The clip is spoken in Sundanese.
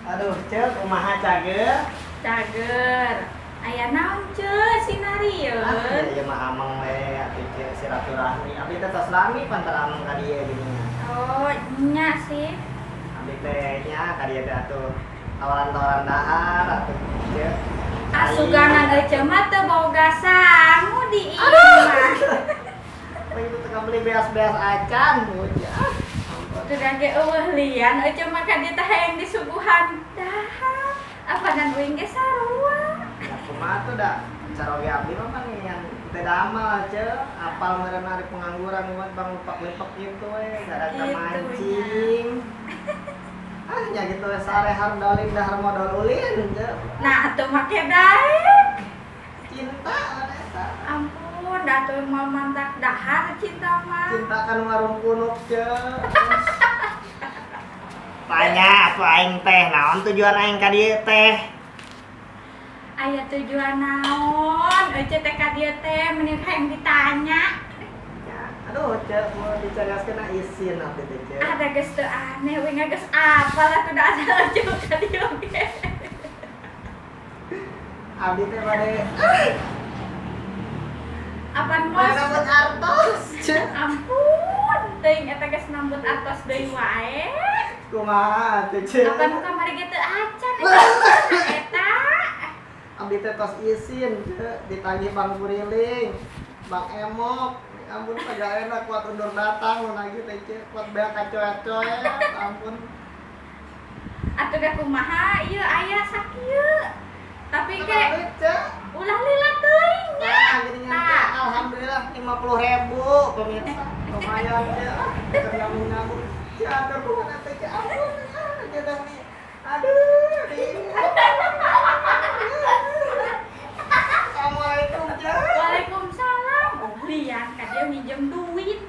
Aduh, Ceu, kumaha cager? Cager. Aya naon Ceu sinarieun? Ah, ieu mah ameng we atuh Ceu silaturahmi. Abdi teh tos lami pantar ameng ka dieu geuningan. Oh, nya sih. Abdi teh nya ka dieu teh atuh tawaran-tawaran dahar atuh Ceu. Asuganan ece mah teu boga sangu di ieu mah. Paling teu kabeli beas-beas acan bocah. Sudah ge eueuh lian ece mah ka dieu teh hayang disuguhan dahar. Apanan uing ge sarua. Ya kumaha tuh da caroge abdi mah pan yang teu damel Ceu, apal meureun ari pengangguran mah bang lupak-lipek kitu we gara-gara mancing. Ah nya gitu we sare har dolin dahar modal ulin Ceu. Nah atuh make daek. Cinta eta. Ampun, da atuh mau mantak dahar cinta mah. Cinta kan warung kunuk Ceu. Tanya atuh aing teh naon tujuan aing ka dieu teh? Aya tujuan naon? Ece teh ka dieu teh meni hayang ditanya. Ya, aduh Ceu mau dicarioskeun isin abdi teh Ceu. Ada geus teu aneh we geus apal atuh da asal ece ka dieu ge. Abdi teh bade apaan mos? Nambut artos Ceu. Ampun, teuing eta geus nambut artos deui wae. Kumaha atuh Ceu? Apa nu kamari ge teu acan eta? Abdi teh tos isin Ceu, ditagih Bang Kuriling, Bang Emok. Ampun kagak enak kuat undur datang nu nagih teh Ceu, kuat beak kacoet-coet, ampun. Atuh da kumaha ieu aya sakieu. Tapi ge ulah lila teuing nya. Nah, geuningan teh alhamdulillah 50.000 pemirsa. Lumayan Ceu, keur nabung-nabung. Ceu atur kumaha teh Ceu, ampun. Ceu teh aduh. Assalamualaikum Ceu. Waalaikumsalam. Oh, lian ka dia minjem duit.